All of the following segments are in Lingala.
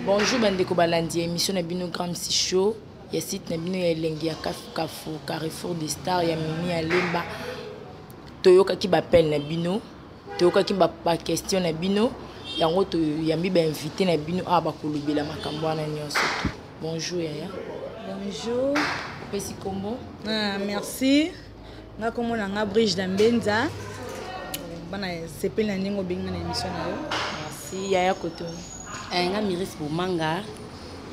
Bonjour bandeko balandi ya émission na bino Gramsci Show ya site na bino ya elengi ya kafu kafu Carrefour des Stars ya Mimi ya Lemba. Toyokaki ba appel na bino, toyokaki ba, ba question na bino, yango toyambi ba invité na bino awa bakolobela makambo wana nyonso. Bonjour yaya. Bonjour. Opesi kombo? Ah, merci. Nga kombo na nga Brige Dambenza. Bana sepeli na ndenge obengi nga na émission na yo. Merci yaya koto. Eh, nga Miris Bomanga.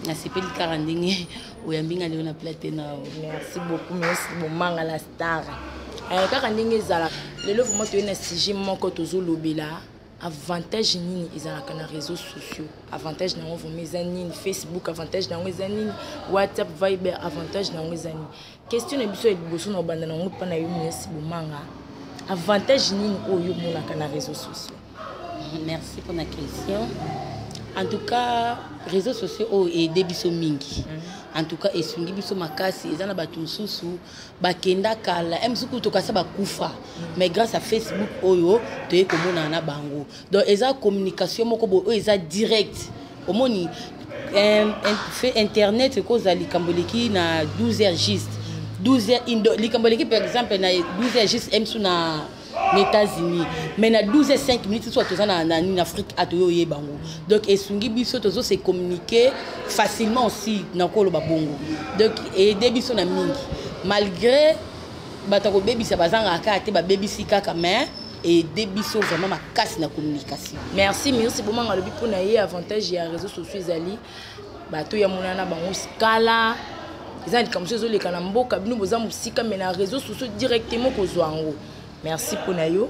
Nasepeli kaka ndenge oyambi nga lelo na plateau na yo. Merci beaucoup Miris Bomanga la star. Eh, kaka ndenge ezala lelo vraiment toye na sujet moko tozolobela avantage nini ezalaka na réseaux sociaux, avantage na yango vraiment eza nini, Facebook avantage na yango eza nini, WhatsApp, Viber avantage na yango eza nini. Question na biso ya liboso na obanda na yango mpa na yo Miris Bomanga, avantage nini oyo omonaka na réseaux sociaux? Merci pour la question. En tout cas, réseaux sociaux oyo aide biso mingi. En tout cas, esungi biso makasi, eza na bato mosusu bakenda kala, eh, mosusu kutu tokasa bakufa. Mais grâce à Facebook oyo toye komonana na bango. Donc eza communication moko boye oyo eza direct. Omoni fait internet ekozala likambo eleki na 12 heures juste. 12 heures indo likambo eleki par exemple na 12 heures juste msu na États-Unis, mais na 12 heures 5 minutes soit toza na na na Afrique atoyo oyeba yango. Donc esungi biso tozo se communiquer facilement aussi na koloba bongo. Donc aider biso na mingi malgré bato kobebisa bazangaka kaka te, babebisi kaka, mais aider biso vraiment makasi na communication. Merci Miris Bomanga alobi mpona ye avantage ya réseaux sociaux ezali bato ya monana bango kala, eza likambo mosusu ezoleka na mboka bino boza mosika, mais na réseaux sociaux directement kozwa yango. Merci mpona yo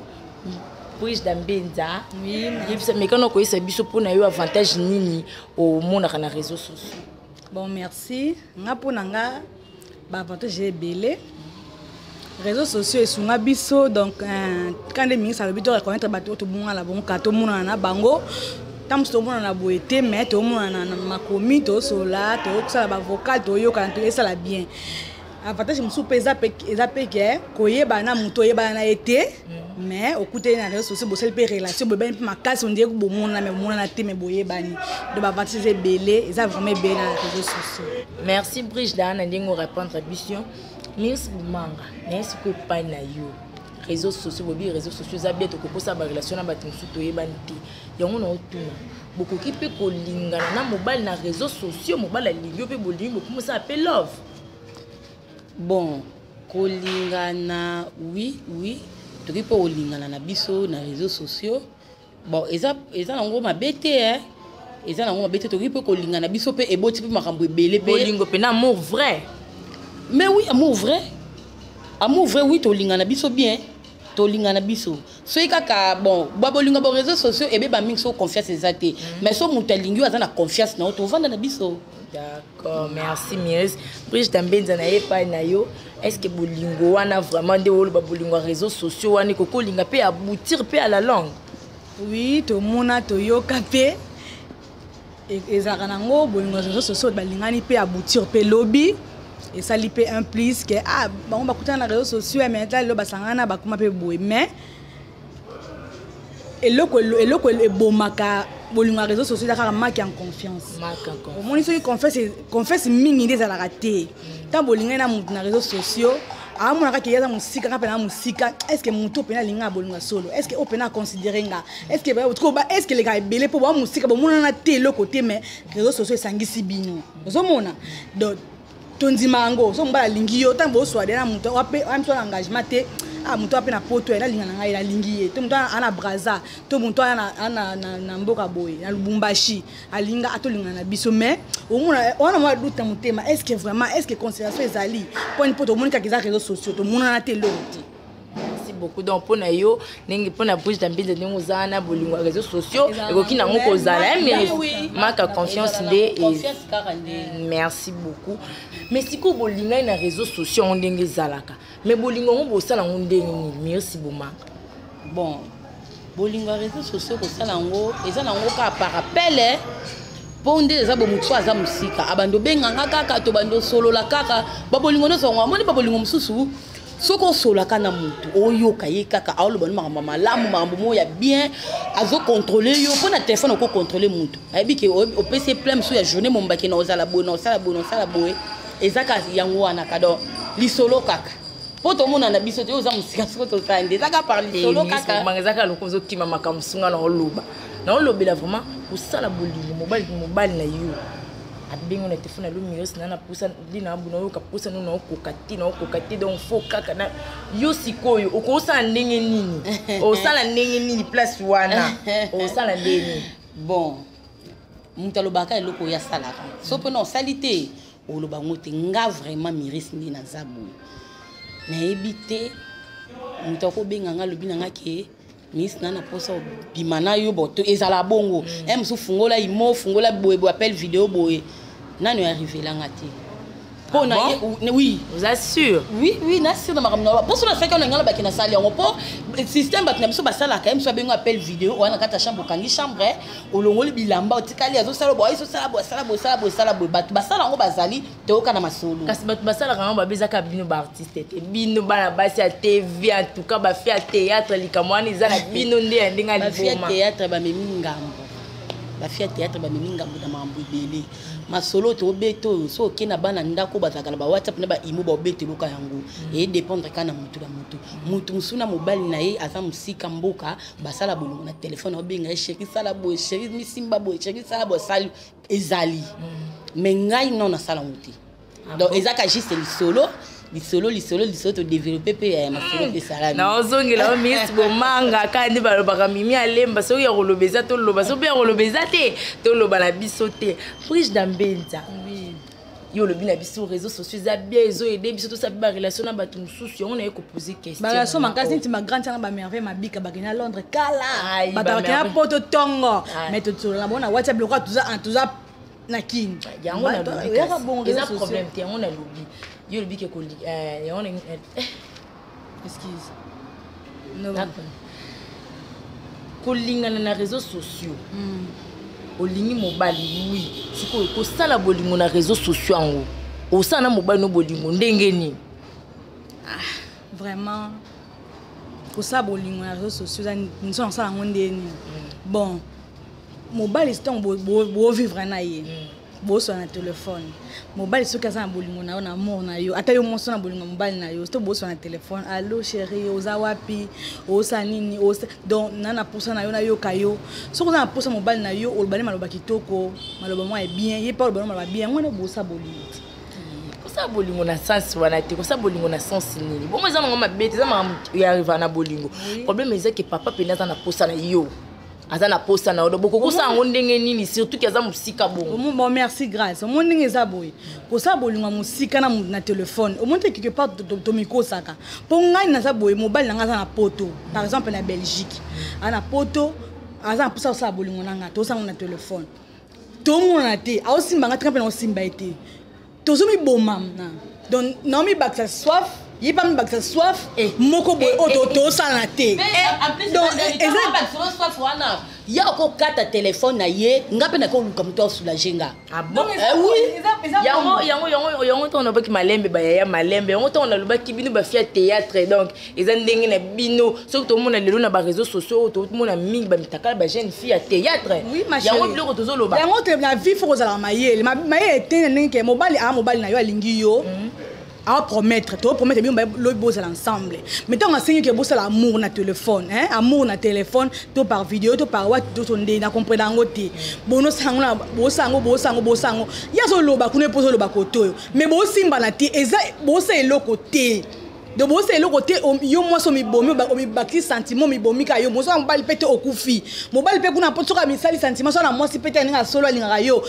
Brige Dambenza. Oui, yebisa mekano koyesa biso mpona yo avantage nini omonaka na réseaux sociaux. Bon, merci. Nga mpona nga ba avantage ebele. Réseaux sociaux esunga biso, donc quand nde ministre alobi to reconnaître bato oyo tobongana na bango kaka tomonana na bango, ntango mosusu tomonana boye te, mais tomonana na makomi, tosolola, tosala bavocal, toyokana, esala bien. Avantage mosusu mpe eza mpe ke koyebana na moto oyebana na ye te, mais okutani na réseaux sociaux, bosali mpe relation, boyebani mpe makasi, ondire bomonana mais bomonana te, mais boyebani. Donc baavantage eza ebele, eza vraiment ebele na réseaux sociaux. Merci Brige Dana ndenge orépondre biso. Miris Bomanga, naye sikoyo epai na yo. Réseaux sociaux, bobi réseaux sociaux eza bien, tokokosa ba relation na bato mosusu toyebani te. Yango na otuna, bokoki mpe kolingana na mobali na réseaux sociaux, mobali alingi yo mpe bolingi bokomosala mpe love. Bon, kolingana oui, oui, tokoki mpe kolingana na biso na réseaux sociaux. Bon, eza eza nango mabe te, hein. Eza nango mabe te, tokoki mpe kolingana biso mpe eboti mpe makambo ebele mpe. Bolingo mpe na amour vrai. Mais oui, amour vrai. Amour vrai, oui, tolingana biso bien. Tolingana biso. Soki kaka bon, ba bolingo ba réseaux sociaux ebeba mingi so confiance eza te. Mais so moto alingi yo aza na confiance na yo, tovanda na biso. D'accord, merci Miris. Brige Dambenza na ye epai na yo. Est-ce que bolingo wana vraiment nde oloba bolingo ya réseaux sociaux wana ekoki kolinga mpe aboutir mpe à la longue? Oui, tomona toyoka mpe ezalaka nango bolingo ya réseaux sociaux balingani mpe aboutir mpe lobi esali mpe un plus ke ah bango bakutana na réseaux sociaux, mais ata lelo basangana bakoma mpe boye, mais eloko eloko ebomaka bolingo ya réseaux sociaux eza kaka manque ya confiance. Omoni soki confiance mingi nde ezalaka te. Ntango bolingani na motu na réseaux sociaux, amona kaka ye aza mosika, nga mpe na mosika, est ce que motu oyo mpena alinga ya bolingo ya solo, est ce que oyo mpena aconsidere nga, est ce que est ce que eleka ebele mpo boa mosika, bomonana te eloko te, mais réseaux sociaux esangisi bino, ozomona. Donc tondima yango so mobali alingi yo, ntango boswade na moto miso na engagement te, ah moto ape na poto ye nalinga na ngai nalingi ye to moto ana Braza to moto ana na mboka boye na Lubumbashi alinga atolingana na biso, mais omona wana mwa doute na motema, est ce que vraiment, est ce que considération ezali mponi mpo tomoni kaka eza réseaux sociaux, tomonana te eloko te. Merci beaucoup. Donc mpona yo ndenge mpona Brige Dambenza ndenge oza wana bolingo ya réseaux sociaux ekoki nango kozala, mais manque ya confiance nde. Merci beaucoup. Mais sikoyo bolingani na réseaux sociaux yango ndenge ezalaka, mais bolingo yango bosala yango ndenge nini? Merci Bomanga. Bon, bolingo ya réseaux sociaux kosala yango eza nango kaka par appel, mpo nde eza bo motu aza mosika abandi obenganga kaka to bandi osolola kaka babolingo nyonso yango amoni babolingo mosusu. Soki osolaka na motu, oyoka ye kaka aoloba no makambo ya malamu, makambo moko ya bien, azocontrôle yo. Mpo na telefone okocontrôle motu, ayebi ke opesi ye plein mosusu ya journée mombaki na ozala boye, na osala boye, na osala boye. Eza kaka yango wana ka. Donc lisolo kaka, mpo tomona na biso te, oza mosika. Soko tosala nde eza kaka par lisolo kaka. Manga eza kaka lokola ozokima makambo. Sunga na oloba na olobela vraiment kosala bolingo, mobali na yo abengi na telefone: "Alo Miros, na napusa li na abuna, oyoka pusa no, naokoka te, naokoka te." Donc faut kaka na yo. Sikoyo okosala ndenge nini? Osala ndenge nini place wana? Osala ndenge nini? Bon, moto alobaka eloko oyo asalaka. So mpona osali te, oloba yango te. Nga vraiment, Miris, nde naza boye, nayebi te. Moto akobenga nga, alobi na nga ke miss na mposa obima na yo. Bo ezala bongo, e mosusu fungola imo, fungola boye boye, appel vidéo boye. Nano arrivelanga te mpo na ye, oui. Oza sûr? Oui, na sûr na makambo na mpo so nasalaki wana. Ngai nalobaki nasali yango mpo système bato na biso basalaka. Ye mosu abengo appel vidéo wana, na kati ya chambre, okangi chambre, olongoli bilamba, otikali, azosala boye, azosala boye, asala boye, asala boye, asala boye. Bato basala yango bazali, toyoka na masolo. Kasi bato basalaka yango babezaka bino baartiste te, bino bana basi ya TV. En tout cas, bafille ya théâtre, likambo wana eza na bino nde ya ndenge ya Bafille ya liboma. théâtre bamemi ngambo, bafille ya théâtre bamemi ngambo na makambo ebele. Masolo tobeta oyo, so oke na bana ndako, bazalaka na bawhatsapp na baimo, baobeteloka yango. Edépendre kaka na motu na motu. Motu mosusu na mobali na ye aza mosika mboka, basala bolingo na telefone, aobenga ye: "Chéri, sala boye, chéri, misimba boye, chéri, sala boye." Asali, ezali. Mais ngai non, nasala yango te. Donc ezaka juste lisolo, lisolo, lisolo, lisolo, todéveloppe mpe ya masolo mpe esalami. Naozongela o Miss Bomanga kaka nde balobaka Mimi Alemba. Soki ya koloba eza, toloba. Soki mpe ya koloba eza te, toloba na biso te. Brige na Mbenza, yo olobi na biso réseaux sociaux eza bien, ezoaider biso tosala mpe barelation na bato mosusu. Yango naye kopose question. Barelation makasi, neti bagrande tianga, bamerveille mabika, bakenda Londres kala. Ai, bato bakenda bamerveille. Poto ntongo. Ai. Mais tosolola bango na WhatsApp lokola toza na Kini. Yango nalobi Yaka kasi. bongo. Eza Réseaux sociaux. problème te. Yango nalobi, yo olobi ke yango Excuse. No. D'accord. Kolingana na réseaux sociaux, olingi mobali, oui. Sikoyo kosala bolingo na réseaux sociaux yango, osala na mobali no bolingo ndenge nini? Vraiment, kosala bolingo na réseaux sociaux eza niso nasala yango ndeni. Bon, mobali ntango bovivre na ye, bosala na telefone, mobali soki aza na bolingo na yo, na amour na yo, ata yo mwasi na bolingo ya mobali na yo, to bosala na telefone: "Allo chéri, oza wapi? Osala nini?" Donc na posa na yo, nayoka yo. Soki oza na posa mobali na yo, oloba nde maloba kitoko, maloba mwa ya bien. Ye mpe oloba no maloba bien. Yango wana bosala bolingo te. Kosala bolingo na sens wana te. Kosala bolingo na sens nini? Bongo eza nango mabe te, eza makambo ya arriva na bolingo. Problème eza ke papa pene aza na posa na yo, aza na posa na yo. Donc bokokosala yango ndenge nini, surtout ke aza mosika bongo? Bon, merci Grâce. Omoni ndenge eza boye, kosala bolingo ya mosika na telefone, omoni te quelque part tomikosaka. Mpo ngai naza boye, mobali na ngai aza na Poto, par exemple na Belgique, aza na Poto, aza na mposa kosala bolingo na ngai, tosala yango na telefone, tomonana te, aosimba ngai te, mpe naosimba ye te, tozomiboma na. Donc naomibakisa soif, ye mpe amibakisa soif moko boye oyo tosalana te. Donc eza Soif wana ya okokata telefone na ye, nga mpe nakoluka moto asoulage nga. Ah bon? Eh oui. Yango ntango nalobaki malembe, bayaya malembe. Yango ntango nalobaki bino bafille ya théâtre, donc eza ndenge na bino. Soki tomona lelo na baréseaux sociaux oyo, tomona mingi bamitakala, bajeune fille ya théâtre. Oui, ma Yango chérie. biloko tozoloba. Yango te, na vie faut kozalaka mayele. Mayele te na ndenge ke mobali aa, mobali na yo alingi yo, apromettre, topromettre bino lobi bozala ensemble. Mais ntango asengi ke bosala amour na téléphone, hein, amour na téléphone to par vidéo to par what to nde na comprendre yango te. Bonosala yango bosala yango, bosala yango, bosala yango, ye azoloba kuna mpo ozoloba kote oyo, mais bosimbana te, eza bosala eloko te. Donc bosala eloko te. Yo mwasi omibomi, omibakisi sentiment, omibomi kaka yo moso. Mobali mpe te, okufi. Mobali mpe kuna mpo soki amisali sentiment so na mwasi mpe te, ndenge asolo alingaka yo,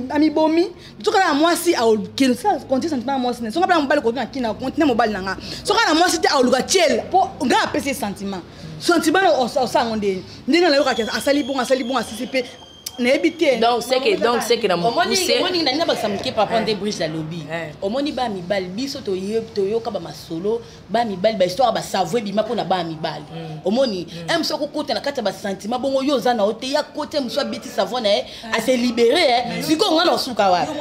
amibomi. Soki aza na mwasi, akende kontie sentiment na mwasi ne. Soki mpe na mobali, koki na kina kontinue mobali na nga. Soki aza na mwasi te, aoluka tiele mpo ngai apesi ye sentiment. Sentiment na osala yango ndeni? Ndenge nayokaki asali bongo, asali bongo, asisi mpe nayebi te. Donc c'est que na mokuse. Omoni, nani nabakisa moke papa nde Brise alobi. Omoni, baya mibali, biso toyoka bamasolo, baya mibali, bahistoire, basavo ebima mpona baya mibali. Omoni, un mosu akokota na kati ya basentiment bongo, yo oza na yo te, ya kote mosu abeti savon na ye, ase libéré. Sikoyo nga na osuka wapi?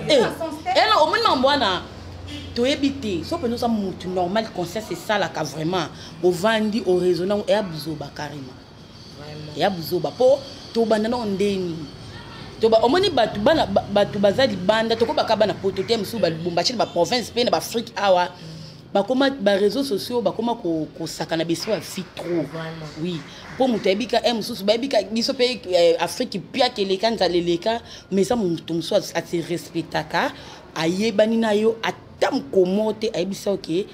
Ena omoni makambo wana. Toyebi te so mpenza oza motu normal, conscience esalaka vraiment, ovandi oraisonne yango, eya buzoba carrément, eya buzoba. Mpo tobanda nao ndeni omoni bato bana, bato baza libanda, tokobaka bana poto te, mosusu balubumbashi na baprovince mpe na baafrike awa, bakoma baréseaux sociaux, bakoma kosakana biso ya fi trop. Oui, mpo moto ayebika e mosusu bayebika biso mpe Afrique piaka eleka, nzala eleka, mais eza moto mosusu ase respectaka, ayebani na yo ata mokomo te, ayebisa oke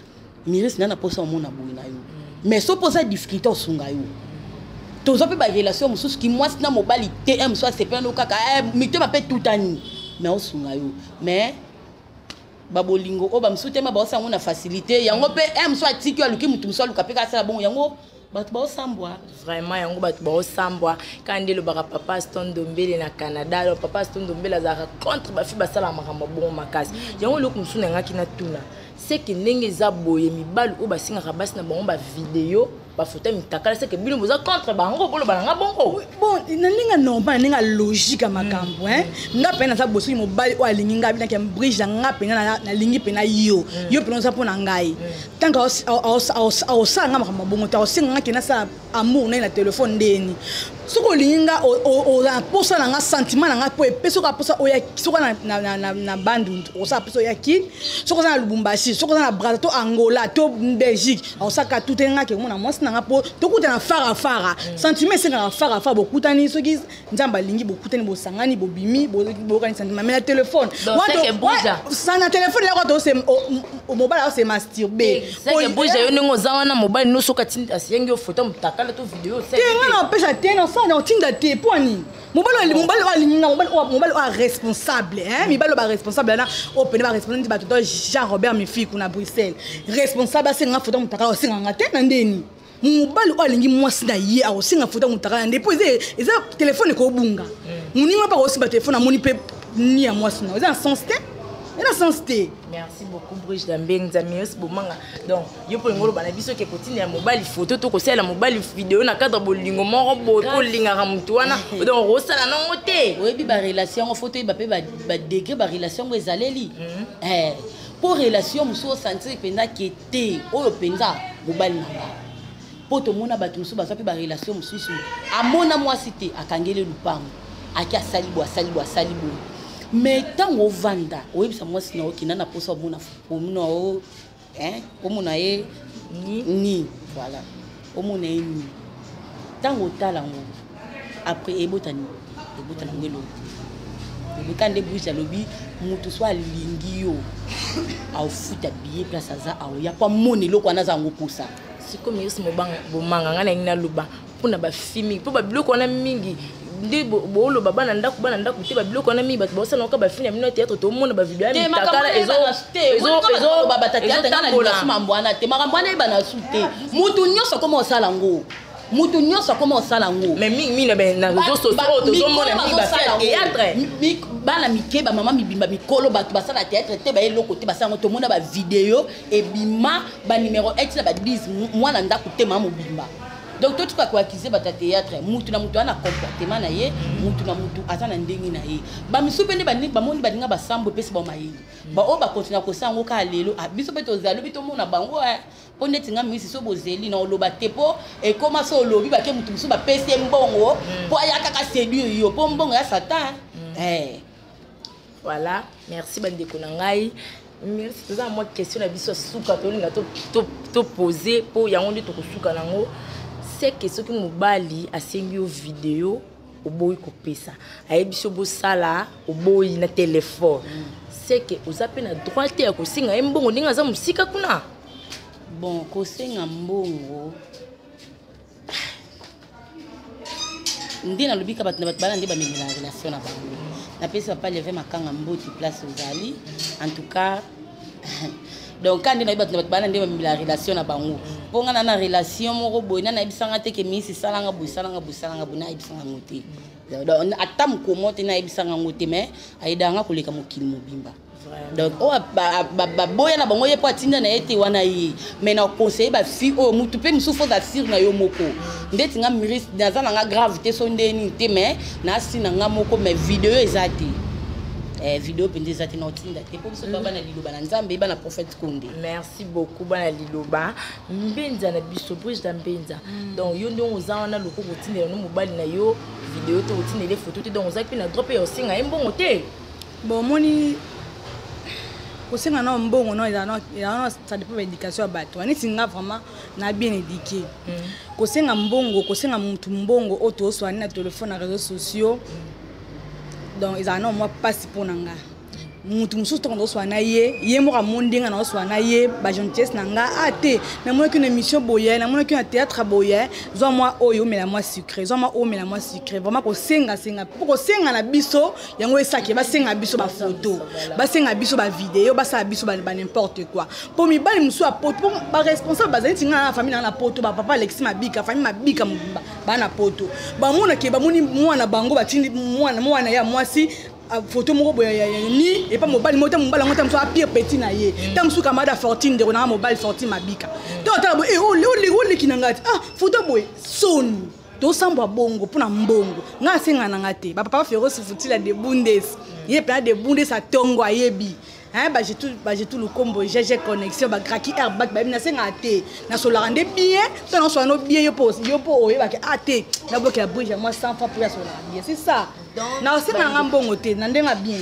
miris na mposa omona boye na yo, mais so mpo oza difficulté, osunga yo. Tozwa mpe barelation mosusu ki mwasi na mobali te, e mosusu asepela no kaka mitema mpe tutani, mais osunga yo. Mais babolingo oyo bamosusu te, ma baosala yango na facilité yango mpe e mosusu atiki oyo, aluki motu mosusu, aluka mpe kasala bongo, yango bato baosambwa. Vraiment, yango bato baosambwa. Kaka nde elobaka papa Aston Dombele na Canada. Donc papa Aston Dombele azalaka contre bafi basalaka makambo bongo makasi. Yango eloko mosusu nayangaki natuna, seke ndenge eza boye, mibali oyo basengaka basi na bango bavideo, bafoto ya mitakala, seke bino boza contre bango? Boloba nanga bongo. Bon, na ndenge normal, na ndenge logique ya makambo, nga mpe naza boye. Soki mobali oyo alingi ngai, binaki bridge na nga mpenza, nalingi mpena yo, yo mpena oza mpo na ngai, tant aosala nga makambo bongo te, aosenga nga ke nasala amour na ye na telefone ndeni. Soki olingi nga, oza na posa na nga, sentiment na nga mpo epe, soki aposa oya, soki na Bandundu, okosala mposa oya Kine, soki oza na Lubumbashi, soki oza na Braza to Angola to Belgique, akosaka tu te nga ke komona mwasi na nga mpo tokutana fara fara. Sentiment esengaka fara fara. Bokutani, soki Nzambe alingi, bokutani, bosangani, bobimi, boyokani sentiment. Mais na telefone, na telefone eloko mobali aose masturbe. Buja, yo ndenge oza wana, mobali no soki asengi yo foto motakala to video? Te, nga na opesa te, nasala na otinda te. Mpo ani mobali oyo alingi nga, mobali oyo aresponsable, mibali oyo baresponsable wana, oyo pene baresponsable nti bato to Jean Robert Mifiku na Bruxelles, responsable, asenga foto motakala, osenganga te. Na ndeni mobali oyo alingi mwasi na ye akosenga foto motakala nde? Mpo eza telefone ekobunga, moninga mpe akosimba telefone, amoni mpe ni ya mwasi na, eza na sens te, eza na sens te. Merci beaucoup, Brige Dambenza Mios Bomanga. Donc yo mpo olingi oloba na biso ke kotindela mobali foto to kosalela mobali video na cadre bolingo moko boye, mpo olingaka motu wana, donc okosala nango te? Oyebi barelation yango, fo toyeba mpe badegré barelation yango ezaleli. Mpo relation mosusu osentir mpenza ke te, oyo mpenza mobali na nga. Mpo tomona bato mosusu bazwa mpe barelation mosusu, amona mwasi te, akangeli lupango, aki asali boye, asali boye, asali boye. Mais ntango ovanda, oyebisa mwasi na okenda na mposa omona, omona o omona ye ni, voilà, omona ye ni, ntango otala yango après, ebota nini? Ebota nango eloko te. Ebota nde Brise alobi, motu so alingi yo, aofuta billet, place aza, aoya po amona eloko wana aza yango mposa. Sikoyo Miris Bomanga, ngai nalingi naloba mpona bafi mingi, mpo babiloko wana mingi nde booloba bana ndako, bana ndako te, babiloko wana mingi bato baosala kaka bafi na bino ya théâtre. Tomona bavideo ya mitakala. Mambo wana te, makambo wana eyebana su te. Mutu nyonso akoma osala yango, mutu nyonso akoma osala yango. Mais mingi na réseaux sociaux oyo tozomona mingi, bafi ya théâtre. Bana mike, bamama mibimba, mikolo, bato basala théâtre te, baye eloko te, basala yango. Tomona bavideo ebima, banumero 1 na ba 10, mwana ndako te, mama mobimba. Donc totika koaccuser bato ya théâtre. Mutu na mutu aza na comportement na ye, mutu na mutu aza na ndenge na ye. Bamisu mpe nde bamoni balinga basambo, epesi bao mayele, baoyo bakontinua kosala yango kaka lelo. Biso mpe tozali lobi tomona bango, mpo ndeti nga misi so bozeli na oloba te, mpo ekóma so olobi, bake mutu mosusu bapesi ye mbongo mpo aya kaka séduire yo, mpo mbongo ya Satan. Voilà, merci bandeko na ngai, merci. Toza na mwa question na biso ya suka tolinga topose, mpo yango nde tokosuka nango. Seke soki mobali asengi yo video, oboyi kopesa, ayebi so bosala, oboyi na telefone, seke oza mpe na droit te ya kosenga ye mbongo ndenge aza mosika kuna? Bon, kosenga mbongo nde nalobi ka bato na bato bana nde bamemela relation na bango. Napesi papa Leve Makanga mboti place ozali. En tout cas, donc ka nde nayebi, bato na bato bana nde bamemela relation na bango. Mpo nga na relation moko boye, na nayebisanga te ke misi esalanga boye, esalanga boye, esalanga boye, nayebisanga yango te. Donc ata mokomo te, nayebisanga yango te, mais ayedanga koleka mokili mobimba. Donc oyo baboya na bango ye mpo atinda na ye te wana ye. Mais na conseille bafille oyo, mutu mpe mosusu oza sire na yo moko. Ndeti nga Miris, naza na nga grave te, so nde nini te, mais nasi na nga moko, mais video eza te. Video mpenza eza te, na otinda te, mpo biso toa bana liloba na Nzambe, bana prophète Konde. Merci beaucoup, bana liloba. Mbenza na biso, Brigida Mbenza. Donc yo ndenge oza wana, loko kotindela no mobali na yo video te, otindele photo te, donc ozalaki mpe na droit mpe ya osenga ye mbongo te? Bon, omoni, kosenga na mbongo no ezala, ça dépend ba éducation ya bato. Neti nga, vraiment na bien éduqué. Kosenga mbongo, kosenga mutu mbongo oyo tozoswani na telefone, na réseaux sociaux, donc ezala na mwa mpasi mpo na nga. Mutu mosusu ntango nazoswana na ye, ye moko amoni ndenge nazoswana na ye, bagentillesse na nga. A te, namonaki na émission boye, namonaki na théâtre boye, zwa mwa oyo omela mwa sucré, zwa mwa oyo omela mwa sucré. Vraiment kosengasenga, mpo kosenga na biso yango esaki basenga biso bafoto, basenga biso bavideo, basala biso ba n'importe quoi. Mpo mibali mosusu ya poto, mpo baresponsable bazali nti ngai na famille na nga na poto, bapapa Alexi Mabika, famille Mabika mobimba baa na poto, bamonake bamoni mwana bango batindi mwana, mwana ya mwasi foto moko boye ni epa mobali moko te. Mobali yango te, mosusu apire petit na ye ta mosusu camarade ya Fortune, ndeko nanga mobali Fortune Mabika te. Otala boye, oleki na ngai te, ah, foto boye, soni. Tosambwa bongo mpona mbongo, ngai asenga na nga te. Bapapa Féroce Futila de Bundes, ye mpena de Bundes atongo ayebi. Bajetu Lukombo, GG Connexion, bagraki airbag, bayebi nasengaka te. Nasolaka nde bien to nasola no bien. Yo mpo, yo mpo oyebaki a te, nabokela bridge ya mwa 100 francs mpo yasolaka bien, c'est ça. Naosenga nanga mbongo te na ndenge bien.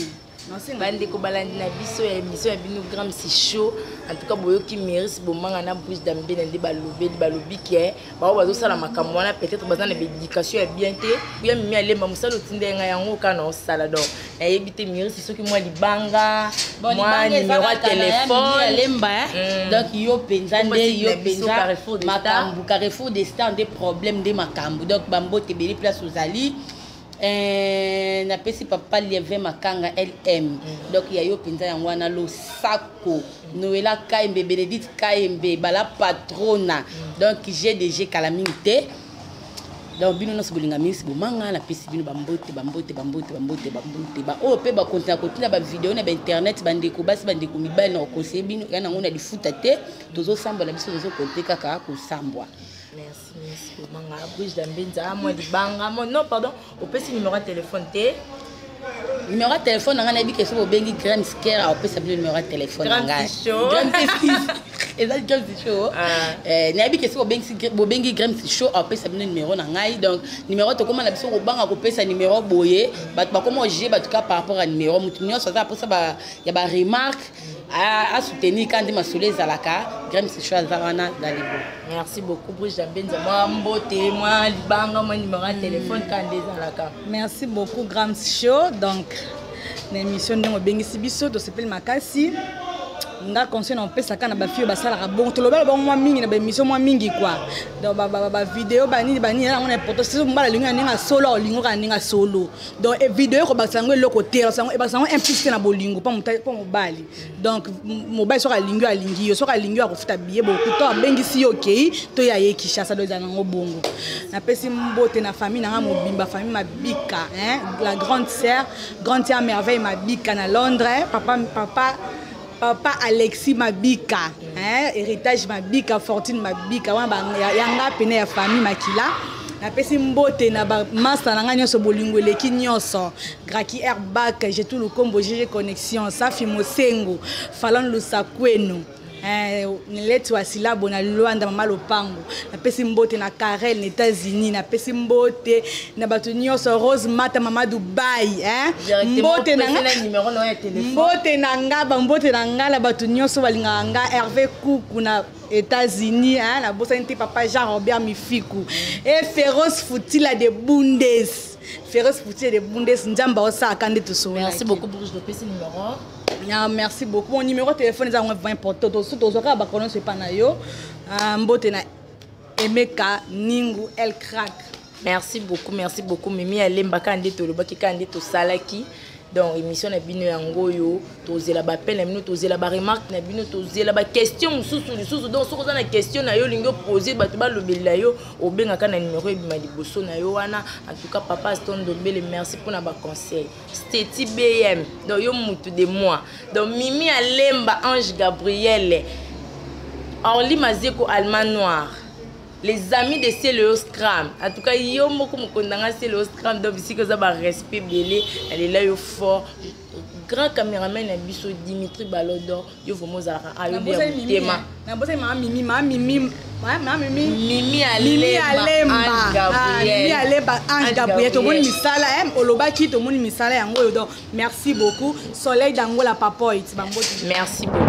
Bandeko balandi na biso ya émission ya bino Gramsi Show, en tout cas boyoki Meris Bomanga na Brise Dambene nde balobeli, balobi ke bao bazosala makambo wana, peut-être baza na baéducation ya bien te. Ya Mimi Alemba, mosala otinda ye ngai yango kaka na osala. Donc nayebi te, Meris, soki mwa libanga, mwa numéro ya telefone. Alemba, donc yo mpenza nde, yo mpenza makambo Carrefour de Star nde problème nde makambo. Donc bambote ebele place ozali. Napesi papa Lievin Makanga LM. Donc ya yo mpenza yango wana. Losako Noela Kayembe, Bénédicte Kayembe, bala patrona. Donc GDG kala mingi te. Donc bino nyonso bolinga mingi bomanga, napesi bino bambote, bambote, bambote, bambote, bambote. Baoyo mpe bakontina kotina bavideo na bainternet, bandeko basi, bandeko mibali, na koconseiller bino ya nango na lifuta te. Tozosambwa na biso, tozokonte kaka kosambwa. Merci, merci Bomanga. Bridge Mbenza, mwa libanga, moi non, pardon, opesi numéro ya téléphone te. Numéro ya telefone na ngai, nayebi ke soki bobengi Graham Scare, aopesa bino numéro ya telefone na ngai. Eza Graham Show. Nayebi ke soki bobengi Graham Show, aopesa bino numéro na ngai. Donc numéro, tokóma na biso kobanga kopesa numéro boye, bato bakóma oge bato ka par rapport ya numéro. Motu nyonso aza mposa ya baremarque, asoutenir ka nde masolo ezalaka. Graham Show aza wana dans les bons. Merci beaucoup, Bridge Mbenza. Mwa mbote, mwa libanga, mwa numéro ya telefone ka nde ezalaka. Merci beaucoup, Graham Show. Donc na émission ndenge obengisi biso, tosepeli makasi. Nga conseil na opesaka na bafille oyo basalaka bongo, tolobela bango mwa mingi na baémission mwa mingi quoi. Donc bavideo banini banini yango na important. Soki mobali alingi na ndenge ya solo, olingi kaka na ndenge ya solo. Donc video ekobakisa yango eloko te, ebakisa yango implice te na bolingo mpo mobali. Donc mobali soki alingi yo, alingi yo. Soki alingi yo, akofuta billet boku to abengisi yo, okei to ye aye Kinshasa. Do ezala nango bongo. Napesi mbote na famille nanga mobimba, famille Mabika, la grande sœur, grande sœur Merveille Mabika na Londres, papa, papa, papa Alexis Mabika, hein, Héritage Mabika, Fortune Mabika, wana yanga pene ya famille Makila. Napesi mbote na bamasta na ngai nyonso, bolingo eleki nyonso, Graki Airbak, Jetu Lukombo, GG Connexion, Safi Mosengo, Falon Lusakweno, Leti wa Silabo na Lwanda, mama lopango. Napesi mbote na Karel na États-Unis. Napesi mbote na bato nyonso, Rose Mata, mama Dubai, mbote na mbote na nga, bambote na nga na bato nyonso balingaka nga, Hervé Kuku na États-Unis, nabosani te papa Jean Robert Mifiku e Féroce Futila de Bundes, Féroce Futila de Bundes. Nzambe aosalaka nde tosololaki. Merci beaucoup, Bruce. Topesi numéro. Ah, merci beaucoup. Mon numéro de téléphone eza vraiment important. Tozwaka bakolo nyonso epa na yo. Mbote na Emeka Ningu El Crack. Merci beaucoup, merci beaucoup, Mimi Alemba. Kaka nde tolobaki, kaka nde tosalaki. Donc émission na bino yango oyo, tozela baappel na bino, tozela baremarque na bino, tozela baquestion mosusu lisusu. Donc soki oza na question na yo, olingi opose, bato balobelela yo, obengaka na numéro ebima liboso na yo wana. En tout cas, papa Aston Dombele, merci mpona baconseil. Steti BM, donc yo mutu de moi. Donc Mimi Alemba, Ange Gabriel, Orly Mazeko, Allemand Noir, les amis de Celeo Scram. En tout cas yo moko mokonzi na nga Celeo Scram, donc bisika oza, barespect ebele, nalela yo fort. Grand cameraman na biso Dimitri Balodor, yo vraiment ozalaka ayobi ya motema. Nabosani mama Mimi, mama Mimi, mama Mimi, Mimi Alemba, Ange Gabriel, Mimi Alemba, Ange Gabriel, tomoni misala, eh, olobaki tomoni misala yango oyo. Donc merci beaucoup. Soleil d'Angola, Papoy, bambote. Merci beaucoup.